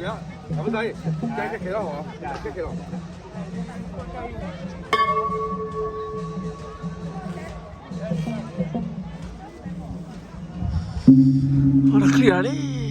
အီၣ်တၢ်ချံၣ်လီၤလံ.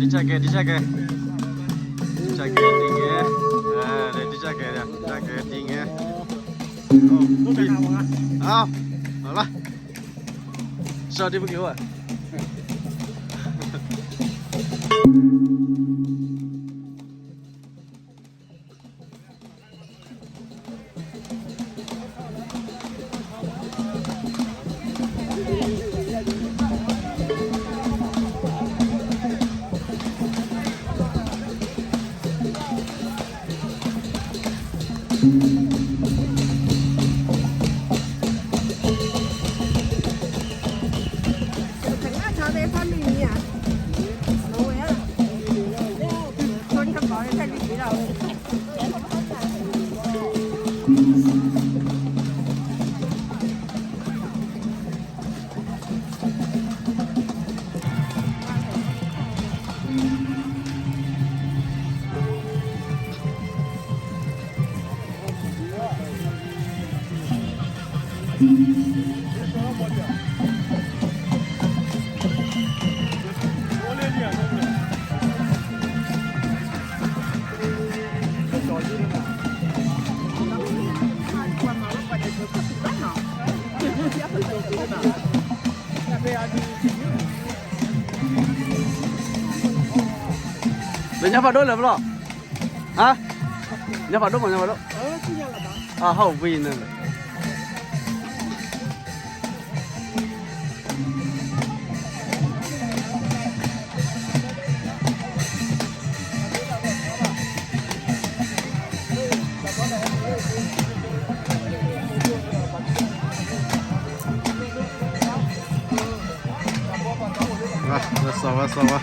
ဒ်ဆၢကဲ ဒ်ဆၢကဲ ဒ်ဆၢကဲ ဒ်ကဲ ဒ်ဆၢကဲ ဒ်ဆၢကဲ ဒ်ကဲ လီၤ စီၤဒ်ပက့ၤဝဲ လၢညါဖးဒိၣ်လၢၤဘၣ်လီၤ, ဟါ, ညါဖးဒိၣ်မး ညါဖးဒိၣ်, အဟီၣ်ဝံၤန့ၣ် ဝါ, ဝါစီၤ, ဝါစီၤ, ဝါ.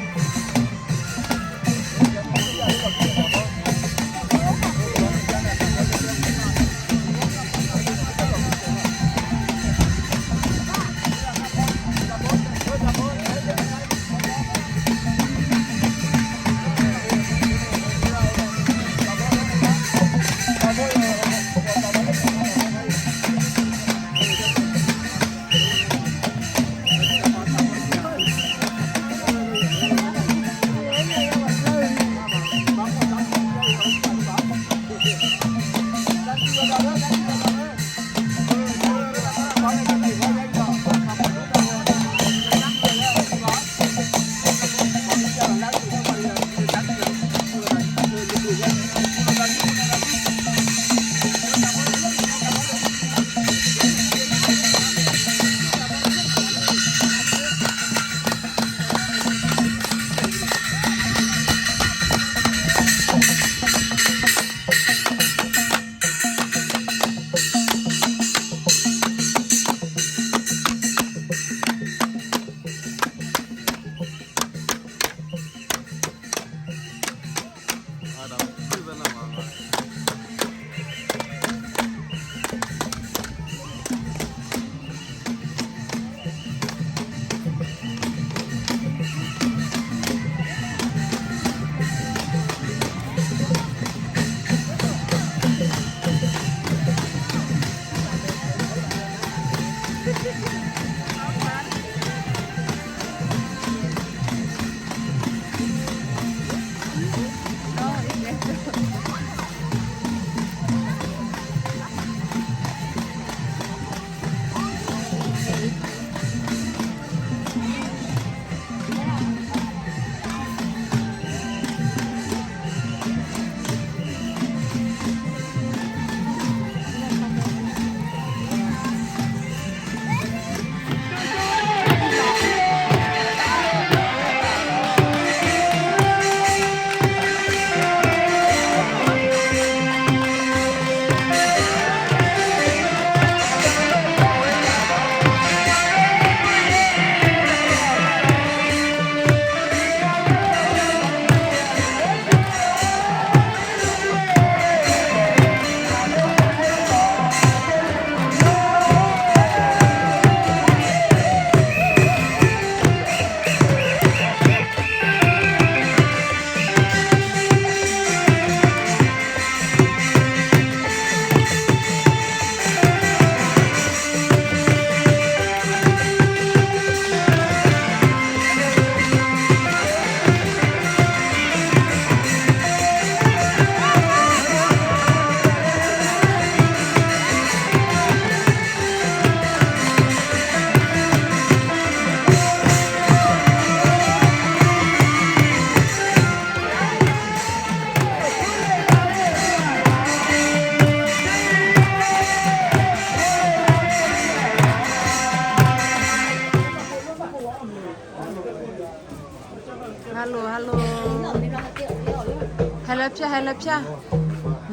ဖၠၣ်ဟဲလၢဖၠၣ်,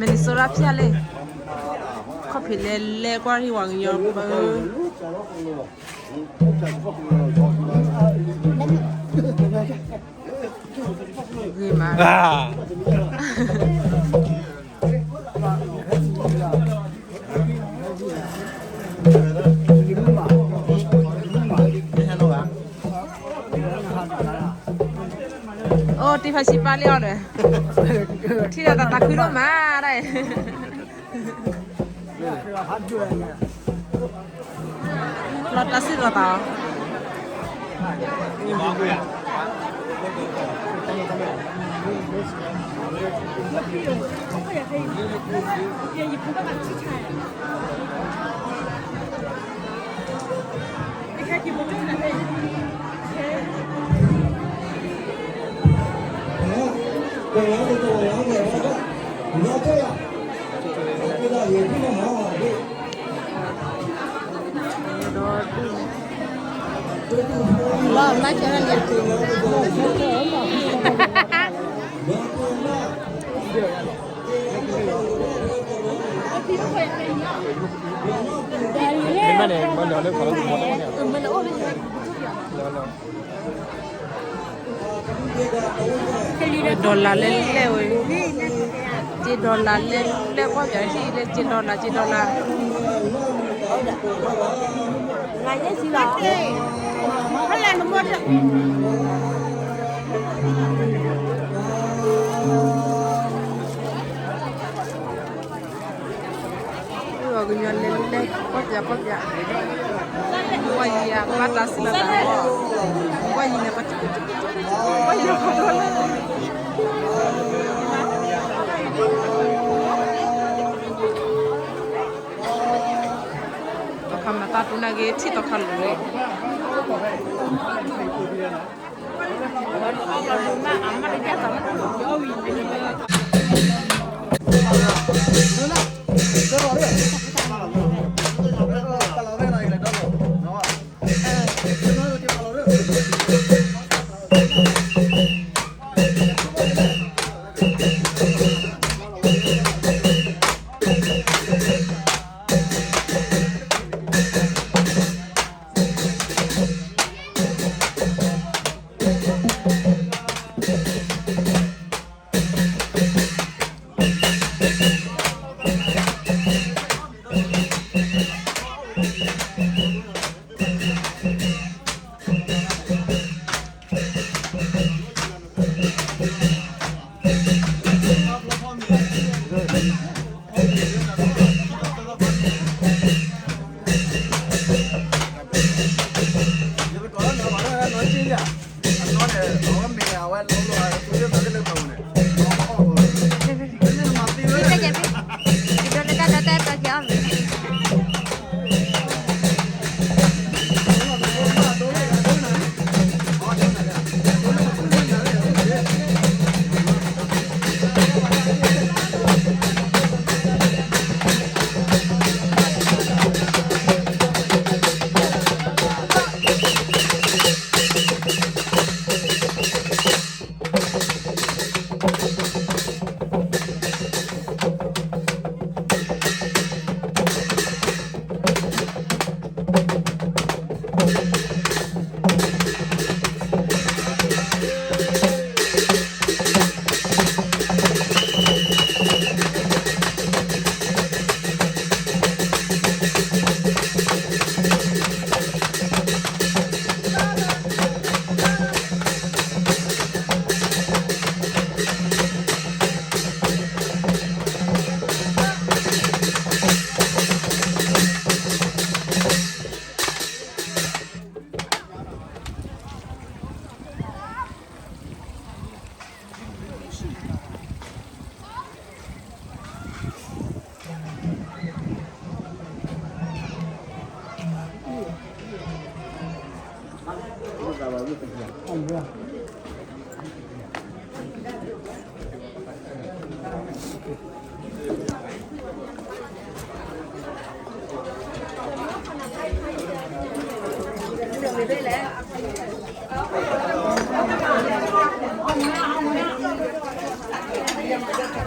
Minnesota ဖၠၣ်လံ, ခီၣ်ဖံးလဲလဲကွၢ်ထံဝၤကညီပၢ, ဂ့ၤမး, အိၣ်တံၤဖးဆံပၢ်လံအီၤဒီး, ထံၣ်ဒီးတၢ်သးခုဒိၣ်မးဒၣ်, လီၤတၢ်စံၣ်လီၤသးအီၤ, dollar လဲလဲဝဲ, က့ dollar လဲလဲကွၢ်ပၠးထံၣ်လၢက့ dollar က့ dollar, ပှၤကညီလဲလဲကွၢ်ပၠးကွၢ်ပၠး, ကွၢ်ယံၤအဘၣ်တၢ်စံးလီၤသး, ကွၢ်ယံၤန့ၣ်, ကွၢ်ယံၤခီဖျိလၢ သီခါမၤတၢ်တူၢ်နာ်က့ၤ ထံၣ်သီခါလိၤလံ.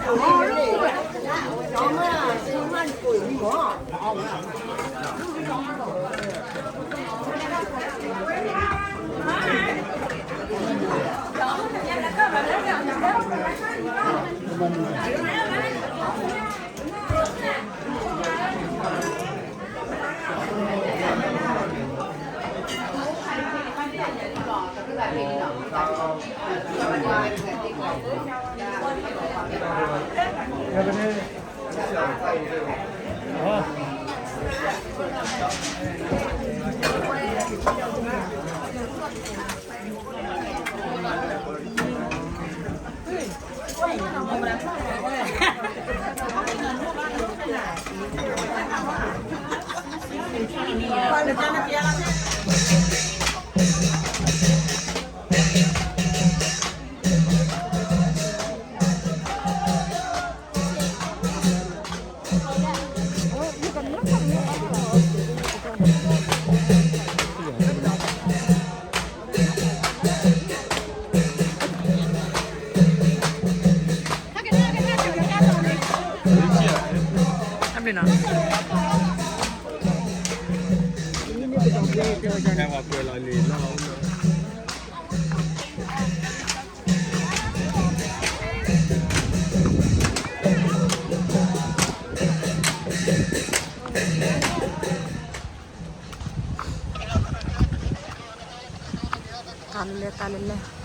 အမ့ၢ်နီၤ တၢ်လဲၤလဲၤ တၢ်လဲၤလဲၤ.